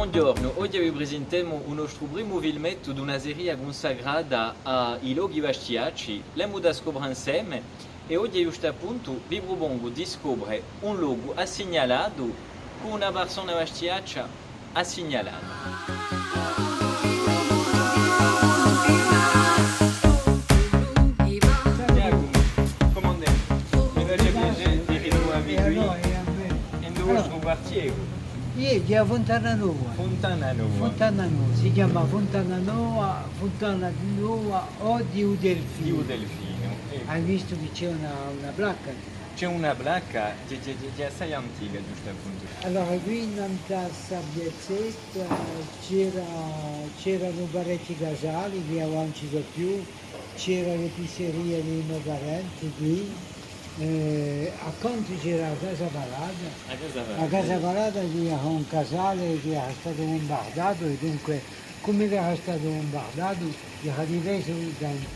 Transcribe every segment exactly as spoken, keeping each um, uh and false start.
Bonghjornu, oghje vi prisintemu u nostru primu filmettu d'una seria cunsacrata à i lochi bastiacci, l'emu da scopre inseme, è oghje ghjustu à puntu vi prupongu di scopre un locu assignalatu cù una parsona bastiaccia assignalata. Ghjacumu, cum'è andemu? Mi face piacè di ritruvà vi quì, in u vostru quartieru. Iè, di a Funtana Nova. Funtana Nova. Funtana Nova, si chjama Funtana Nova, Funtana di Nova o di u Delfinu. Di u Delfinu, eccu. Ai vistu chì ci hè una, una placca? Ci hè una placca, hè, hè, hè, hè assai antica, ghjustu à puntu. Allora, quì nant'à sta piazzetta c'era, c'eranu parechji casali, chì avà ùn ci sò più, c'era l'epiceria di i mo parenti quì, eh, accantu c'era a Casa Palata. A Casa Palata. A Casa Palata chì era un casale chì era statu bumbardatu è dunque, cum'ellu era statu bumbardatu, era divisu in dui.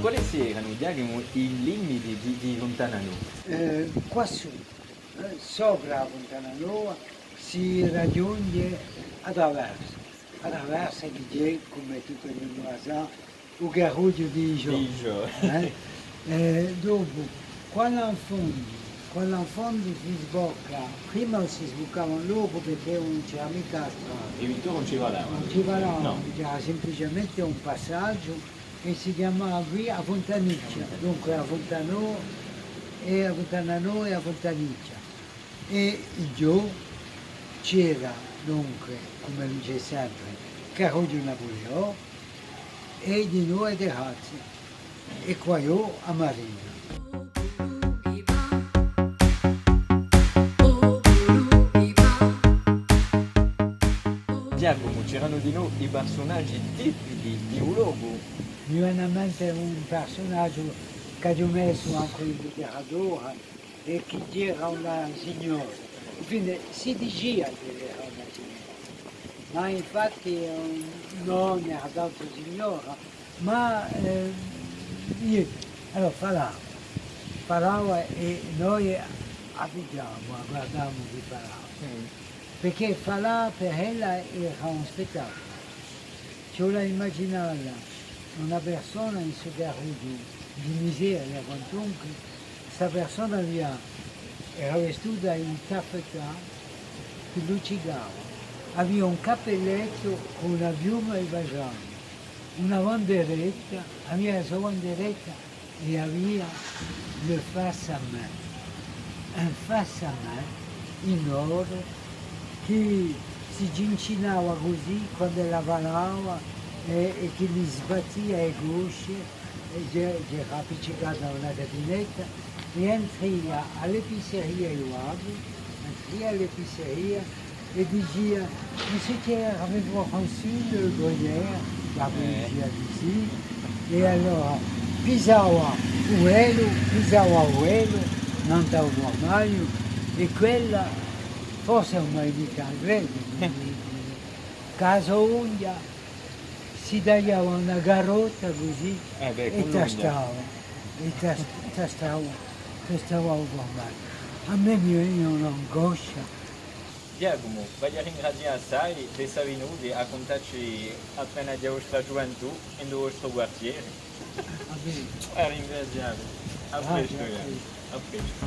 Quali eranu, ghjè, i limiti di, di Funtana Nova? Eh, quassù, eh, sopra à Funtana Nova, si raghjunghje a traversa. A traversa chì ghjè, cum'è tuttu ognunu a sà, u carrughju di Digiò. Di Digiò. Eh? Eh, dopu, quallà in fondu, quallà in fondu si sbocca, prima si sbuccava un locu perchè ùn c'era micca a strada. È vittura ùn ci falava. Ùn ci falava, nò. C'era simpliciamente un passaghju è si chjamava quì a Funtaniccia, dunque a Funtana Nova è a Funtana Nova è a Funtaniccia. È ghjò c'era, dunque, cum'ellu ci hè sempre, carrughju Napuleò è dinò e terrazze, è quaghjò a marina. Ghjacumu, c'eranu dinò i parsunaghji tipichi di u locu? Mi vene in mente un parsunaghju ch'aghju messu ancu in literatura, è chì era una signora. Infine, si dicia chì era una signora, ma infatti, eh, ùn era tantu signora, ma, eh, iè, allora falava, falava è noi a vidiamu, a guardiamu chì falava. Mm. Perchè falà per ella era un spettaculu. Ci vole à imaginà una persona in stu carrughju di miseria, quantunque, sta persona avia, era vestuta in taffetà chì luccicava, avia un cappellettu cù una piuma di pagianu, una banderetta, avia a so banderetta è avia le face à main, un face à main in oru chì si cincinava cusì quand'ella falava è, è chì li sbattia e cosce, è c'è, c'era appiccicata à una catinetta, è entria à l'epiceria di Babu, entria à l'epiceria, è dicia: Monsieur Thiers, avez-vous reçu le Gruyère? Babu dicia di sì. È allora pisava u velu, pisava u velu, nant'à u armadiu, è quella, forse ùn m'hai micca à crede, chì a so unglia si tagliava una carotta cusì, eh bè, è cù l'unglia tastava, è tas-, tastava, tastava u armadiu. À mè mi venia un'angoscia. Ghjacumu, vogliu ringrazià assai d'essa vinutu à cuntacci appena di a vostra ghjuventù in u vostru quartieru. Va bè. À ringrazià vi. À prestu, à prestu.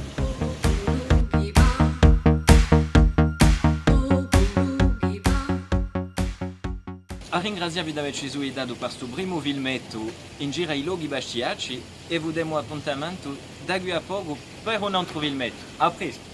À ringrazià vi d'avecci suitatu per stu primu filmettu in giru à i lochi bastiacci è vi demu appuntamentu da quì à pocu per un antru filmettu. À prestu!